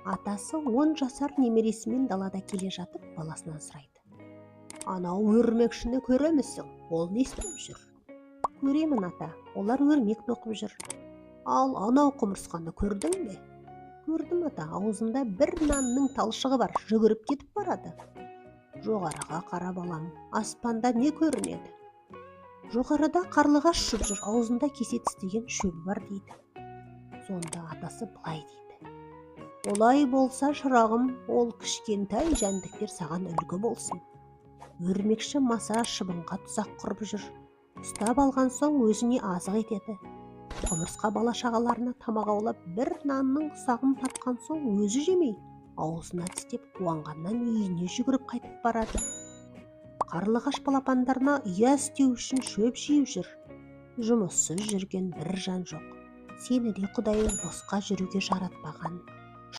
Атасы 10 жасар немересімен далада келе жатып, баласынан сұрайды: «Анау өрмекшіні көремісің? Ол не істеп жүр?» «Көремін, ата, олар өрмек тоқып жүр». «Ал анау құмырсқаны көрдің бе?» «Көрдім, ата, аузында бір нанның талшығы бар, жүгіріп кетіп барады». «Жоғарыға қара, балам, аспанда не көрінеді?» «Жоғарыда қарлығаш ұшып жүр, аузында кесе тістеген шөбі бар», – дейді. Сонда атасы былай дейді: «Олай болса, шырағым, ол кішкентай жәндіктер саған үлгі болсын. Өрмекші маса шыбынға тұзақ құрып жүр, ұстап алған соң өзіне азық етеді. Құмырсқа бала шағаларына тамақ аулап, бір нанның ұсағын тапқан соң өзі жемей, аузына тістеп, қуанғаннан үйіне жүгіріп қайтып барады. Қарлығаш балапандарына ұя істеу үшін шөп жиып жүр. Жұмыссыз жүрген бір жан жоқ. Сені де Құдай босқа жүруге жаратпаған».